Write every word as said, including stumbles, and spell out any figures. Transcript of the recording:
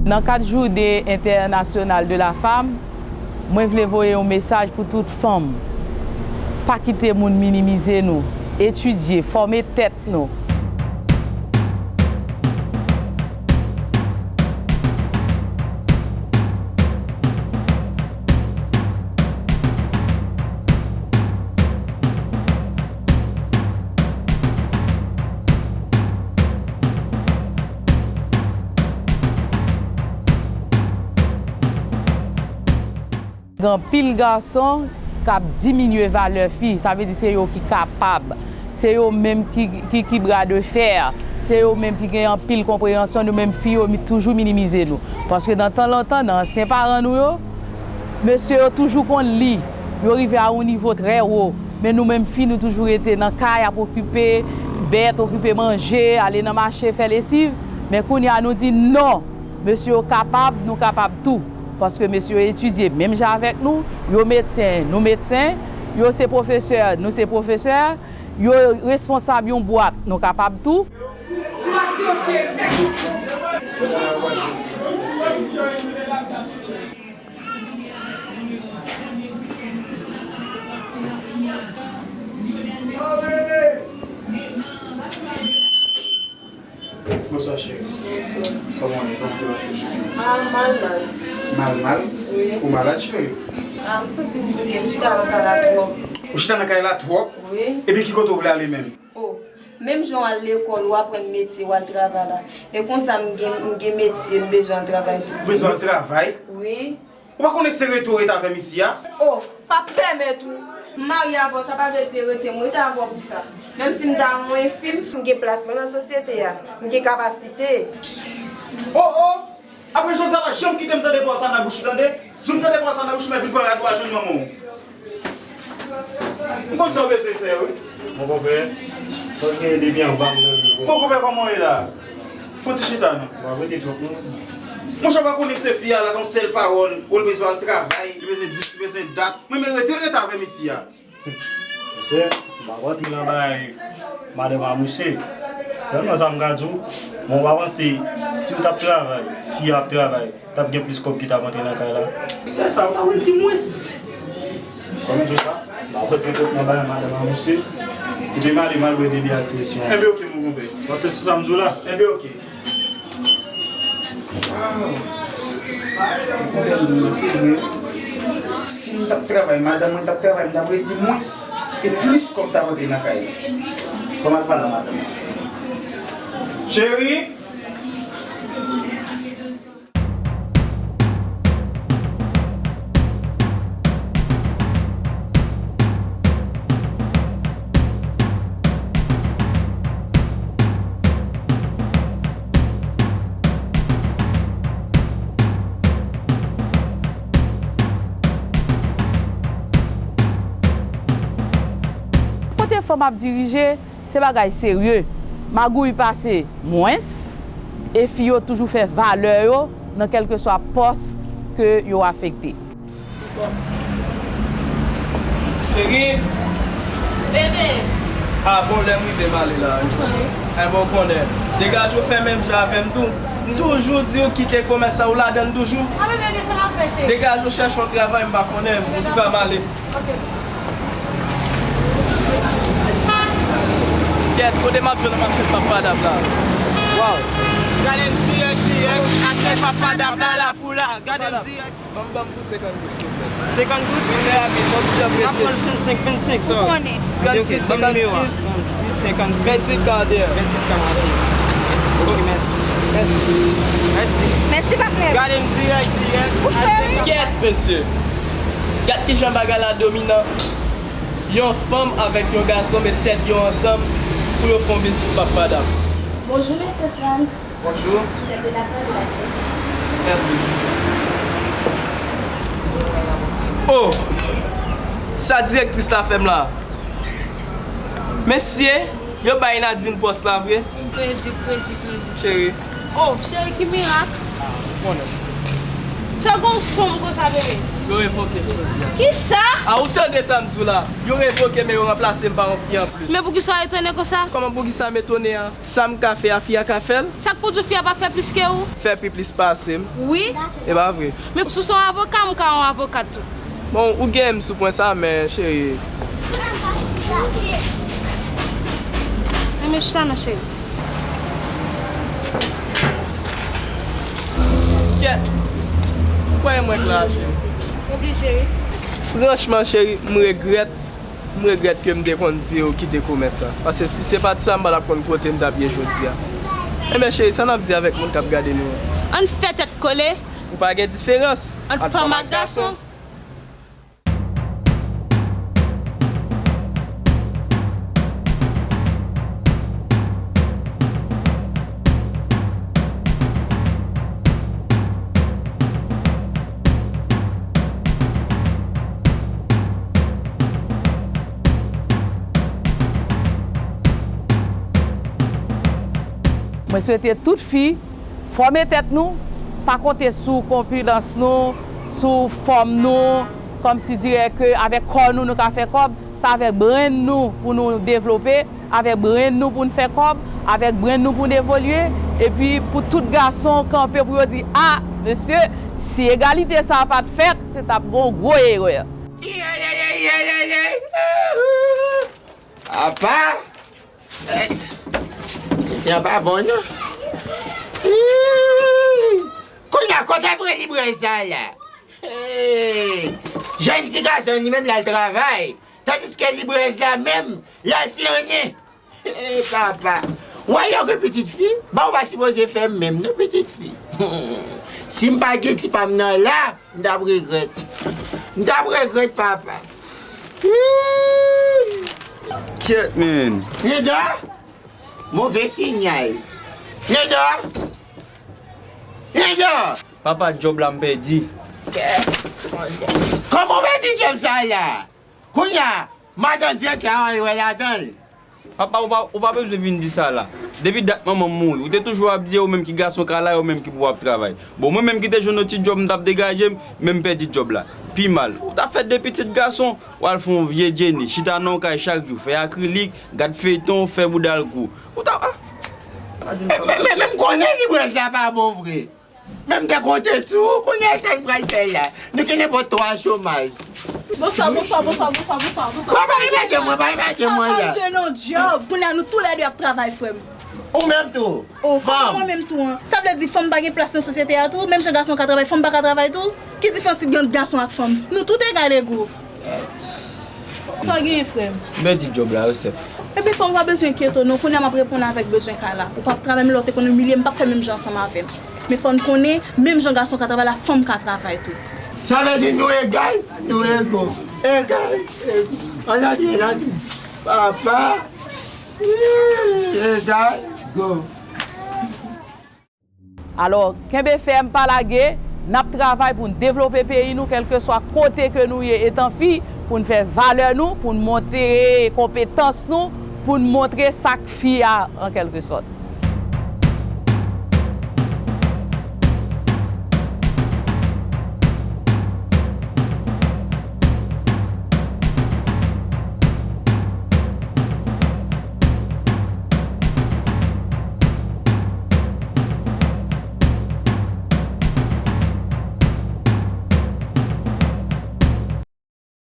Nan kad Journée Internationale de la Femme, mwen vle voye yon mesaj pou tout fanm. Pa kite moun minimize nou. Etidye, fòme tèt nou. Gen anpil gason k ap diminye valè fi, sa vle di se yo ki kapab, se yo menm ki, ki, ki bra de fè, se yo menm ki gen anpil konpreyansyon, nou menm fi yo mi-, toujou minimize nou. Paske nan tan lontan, nan ansyen paran nou yo, mesye yo toujou konn li, yo rive a yon nivo trè wo, men nou menm fi nou toujou rete nan kay ap okipe bèt, okipe manje, ale nan mache fè lesiv, men kounye a nou di non, mesye yo kapab, nou kapab tou. Paske mesye yo etidye menm jan avèk nou, yo medsen, nou medsen, yo se pwofesè, nou se pwofesè, yo responsab yon bwat, nou kapab tou. Bonswa cheri. Kòman w ye? Kòman te pase jounen an? Ah, mal, mal. Mal, mal? Wi. Ou malad, cheri? Ah, m santi m bouke, m chita nan kay la twòp. Ou chita nan kay la twòp? Wi. Epi ki kote w vle ale menm? Oh, menm jan w al lekòl, w aprann metye, w al travay la. E konsa m gen, m gen metye, m bezwen al travay tou. Ou bezwen al travay? Wi. Ou pa konnen se rete w rete avè m isi a? Oh, pa pèmèt ou. M marye avè w, sa pa vle di rete, m rete avè w pou sa. Menm si m ta yon enfim, m gen plas mwen nan sosyete a. M gen kapasite. Oh, oh! Apre jodi a, pa janm kite m tande pawòl sa nan bouch ou, tande? Jou m tande pawòl sa nan bouch ou, mwen vin pran rad ou a jwenn manman w. M konn sa w bezwen fè, wi. Mon konpè, fòk gen depi anba pou nan viv. Mon konpè, kòman w ye la? Fon ti chita, non. Bon, rete twòp, non. Monchè, w pa konnen se fi a la, gon sèl pawòl, ou l bezwen al travay, li bezwen dis, li bezwen dat. Mwen, men rete, rete avè m isi a. Monchè, m pa kontre nan bagay madanm a mouche. Sèlman sa m ka di w, men w pa panse si w t ap travay, fi a ap travay, t ap gen plis kòb ki t ap antre nan kay la? Lè sa a, w ta wè di mwens. Kòm m di w sa, m pa kontre twòp nan bagay madanm a mouche. Kite m ale, m al wè bebe a ti mesye an. Enben, oke, mon konpè. Panse sou sa m di w la. Enben, oke. Waw! Sa m konprann di m nan, se vre. Si m t ap travay, madanm mwen t ap travay, m t ap redi mwens e plis kòb t ap antre nan kay la. Ban m al pale a madanm mwen. Cheri! Kote fanm ap dirije, se bagay serye. Magouy pase mwens, e fi yo toujou fè valè yo nan kèlkeswa pòs ke yo afekte. Cheri. Bebe. Ah bon, lè m rive m ale la, wi. Enben, w konnen. Degaje w fè menm jan avè m tou. M toujou di w kite komès sa ou ladan l toujou. Ah, men bebe, sa m ap fè, cheri? Degaje w chèche yon travay, m pa konnen. Antouka, m ale. Ok. Kèt, kote m ap jwenn machann Papa Dab la? Waw. Gade m dirèk, dirèk, machann Papa Dab la, la pou la. Gade m dirèk. Ban m, ban m pou senkant goud, silvouplè. Senkant goud? Wi, trè rapid, ban m ti jan prese. N ap pran vennsenk, vennsenk, sò. Ou konnen. Trannsis, senkant sis, trannsis, senkant sis, venntuit karanntuit. Venntuit karanntuit. Ok, mèsi. Mèsi. Mèsi. Mèsi, patnè. Gade m dirèk, dirèk. Ou fè, wi. Kèt, mesye. Gad kijan bagay la dominan. Yon fanm avèk yon gason met tèt yo ansanm pou yo fè yon biznis Papa Dab. Bonjou, mesye Frantz. Bonjou. C'est de la part de la directrice. Mèsi. Oh! Sa direktris la fè m la. Mesye, yo bay Nadine pòs la vre? Kredi, kredi, kredi. Cheri. Oh, cheri, ki mirak. Ah, ou konnen. Cheri, gon sonm konsa, bebe. Yo revoke m jodi a. Kisa? A, ou tande sa m di w la? Yo revoke m e yo ranplase m pa yon fi anplis. Men poukisa w etone konsa? Kòman poukisa m etone a? Sa m ka fè a, fi a ka fè l? Sa k pou di w fi a pa fè plis ke ou? Fè pi plis pase m. Wi. E pa vre. Men si w se yon avoka, m ka yon avoka tou. Bon, ou gen m sou pwen sa, men cheri. Men chita non, cheri. Kèt, mesye. Ou kwè mwen k la, cheri? Oblije, wi. Franchman, cheri, m regrèt, m regrèt ke m te konn di w kite komès la. Paske si se pa t sa, m pa t ap konn kote m t ap ye jodi a. Enben, cheri, sa n ap di avèk moun k ap gade nou an? Ann fè tèt kole. Ou pa gen diferans ant fanm ak gason. Mwen swete tout fi fòme tèt nou, pa konte sou konpilans nou, sou fòm nou, kòmsidirè ke avèk kò nou, nou ka fè kòb. Se avèk brenn nou pou nou devlope, avèk brenn nou pou n fè kòb, avèk brenn nou pou n evolye, epi pou tout gason kanpe pou yo di, a, mesye, si egalite sa a pa t fèt, se t ap gen yon gwo erè. Apa! Ti an pa bon, non. Ii! Kounye a, kote vre librè sa la? Hey! Jèn ti gason, li menm, l al travay. Tandiske librè la menm, l al flannen. Hey, papa! Wè, yo gen pitit fi? Ba, ou pa sipoze fè m menm, non, pitit fi. Si m pa gen ti pa m nan la, m t ap regrèt. M t ap regrèt, papa. Kyèt, men. Neda! Move sinyal. Neda! Neda! Papa, djòb la m pèdi. Kòman w pèdi djòb sa la? Kounye a, madan direktè a wè ladan l. Papa, ou pa, ou pa bezwen vin di sa la. Depi dat manman m mouri, ou te toujou ap di se ou menm ki gason kay la, ou menm ki pou ap travay. Bon, mwen menm ki te jwenn yon ti djòb, m t ap degaje m, men m pèdi djòb la. Pi mal. Ou t ap fè de pitit gason, w al fè yon vye Jenny, chita nan yon kay chak jou, fè akrilik, gad feyton, fè bouda l gwo. Ou t ap, a! Men, men, men, men m konnen librè sa pa bon vre. Men m te konte sou ou, kounye a sa n pral fè la? Nou gen nenpòt twa chomaj. Bonswa, bonswa, bonswa, bonswa, bonswa, bonswa. Pa, pa remake mwen, pa remake mwen la. Papa, m jwenn yon djòb. Kounye a nou toulède ap travay, frè m. Ou menm tou? O, fanm. Kòman mwen menm tou an? Sa vle di fanm pa gen plas nan sosyete a tou? Menm jan gason ka travay, fanm pa ka travay tou? Ki diferans ki gen ant gason ak fanm? Nou tout egal ego. Sa w genyen, frè m? M pèdi djòb la, wi, sè. Ebyen, frè m, ou pa bezwen enkyete w, non. Kounye a m ap reponn avèk bezwen kay la. Ou p ap travay, men lè w te konn imilye m, m p ap fè menm jan ansanm avè m. Men fò n konnen, menm jan gason ka travay la, fanm ka travay tou. Sa vle di nou egal, nou ego. Egal, ego. Ann antre, ann antre. Papa. Egal, go. Alò, kenbe fèm, pa lage, n ap travay pou n devlope peyi nou, kèlkeswa kote ke nou ye, etan fi, pou n fè valè nou, pou n montre konpetans nou, pou n montre sa k fi a, an kèlkesòt.